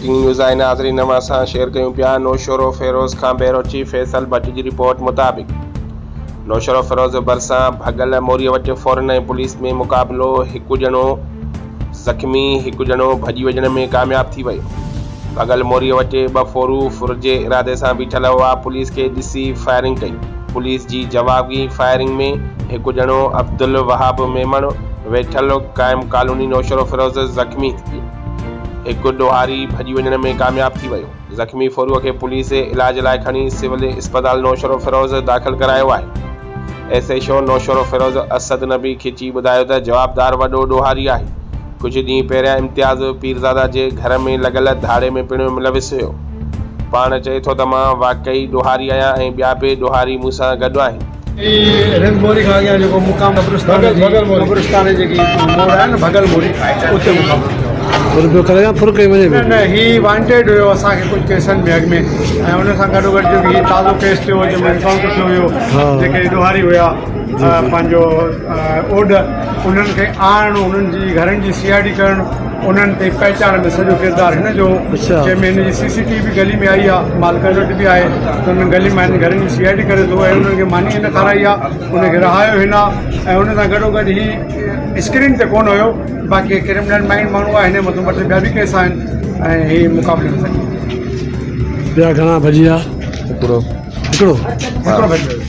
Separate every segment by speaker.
Speaker 1: Breaking news آهي ناظرين اوهان سان شيئر ڪيون پيا نوشهروفيروز کان بيروچي فيصل ڀٽ جي رپورٽ مطابق نوشهروفيروز ڀرسان ڀڳل موري وٽ ڦورن ۽ پوليس ۾ مقابلو هڪ ڄڻو زخمي هڪ ڄڻو ڀڄي وڃڻ ۾ ڪامياب ٿي ويو ڀڳل موري وٽ ٻه ڦورو ڦر جي ارادي سان بيٺل هئا پوليس کي ڏسي فائرنگ ڪئي پوليس جي جوابي فائرنگ ۾ هڪ ڄڻو عبدالوهاب ميمڻ ويٺل قائم ڪالوني نوشهروفيروز زخمي ٿي هڪ ڏوهاري ڀڄي وڃڻ ۾ ڪامياب ٿي ويو. زخمي ڦوروء کي پوليس علاج لاء کڻي سول اسپتال نوشهروفيروز داخل ڪرايو آهي. S H O Naushahro Feroze Asad Nabi Khichi ٻڌايو ته جوابدار وڏو ڏوهاري آهي، ڪجهه ڏينهن پهريان امتياز پيرزاده جي گهر ۾ لڳل ڌاڙي ۾ پڻ ملوث هيو. پاڻ چئي ٿو ته مان واقعي ڏوهاري آهيان ۽ ٻيا به ڏوهاري مون سان گڏ آهن.
Speaker 2: هي رند موري کان اڳيان جيڪو مقام قبرستان جي قبرستان جي جيڪي موڙ آهي نه ڀڳل موري اتي مقام
Speaker 3: ڦر پيو ڪري يا ڦر ڪئي وڃي
Speaker 2: نه نه هي وانٽيڊ هيو اسان کي ڪجهه ڪيسن ۾ اڳ ۾ ۽ ان سان گڏو گڏ جيڪو هي تازو ڪيس ٿيو جنهن ۾ انڪائونٽر ٿيو هيو جيڪي ڏوهاري هيا پنهنجو اوڏ انهن کي آڻڻ انهن جي گهرن جي سي I D ڪرڻ انهن تي پهچائڻ ۾ سڄو ڪردار هن جو هو جنهن ۾ هن جي سي سي ٽي وي به گلي ۾ آئي آهي مالڪن وٽ به آهي ته انهن گلي مان هن گهرن جي سي I D ڪري ٿو ۽ انهن کي ماني هن کارائي آهي ان کي رهايو هن آهي ۽ ان سان گڏو گڏ هي اسڪرين تي ڪونه هيو باقي ڪرمنل مائنڊ ماڻهو آهي هن مٿان ٻه ٽي ٻيا به ڪيس آهن ۽ هي مقابلي ۾ سگهي
Speaker 3: ٻيا گهڻا ڀڄي ويا؟
Speaker 1: هڪڙو
Speaker 3: هڪڙو
Speaker 2: هڪڙو ڀڄي ويو.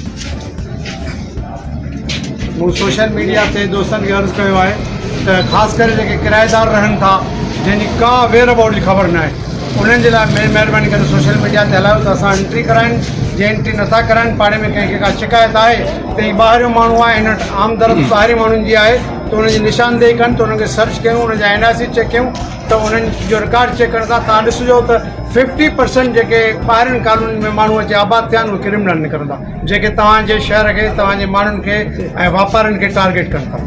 Speaker 2: مون سوشل ميڊيا تي دوستن کي عرض ڪيو آهي ته خاص ڪري جيڪي ڪرائيدار رهن ٿا جنهن جي ڪا ويئر ابائوٽ جي خبر ناهي انهن جي لاء مهرباني ڪري سوشل ميڊيا تي هلايو ته اسان انٽري ڪرائين جي انٽري نٿا ڪرائين پاڙي ۾ ڪنهن کي ڪا شڪايت آهي ته هي ٻاهريون ماڻهو آهي هن وٽ آمدرفت ٻاهرين ماڻهن جي آهي ته انهن جي نشاندهي ڪن ته انهن کي سرچ ڪيون انهن جا اين آء سي چيڪ ڪيون ته انهن جو رڪارڊ چيڪ ڪرڻ سان توهان ڏسجو ته ففٽي پرسنٽ جيڪي ٻاهرين ڪالونين ۾ ماڻهو اچي آباد ٿيا آهن اهي ڪرمنل نڪرندا جيڪي توهان جي شهر کي توهان جي ماڻهن کي ۽ واپارين کي ٽارگيٽ ڪن ٿا.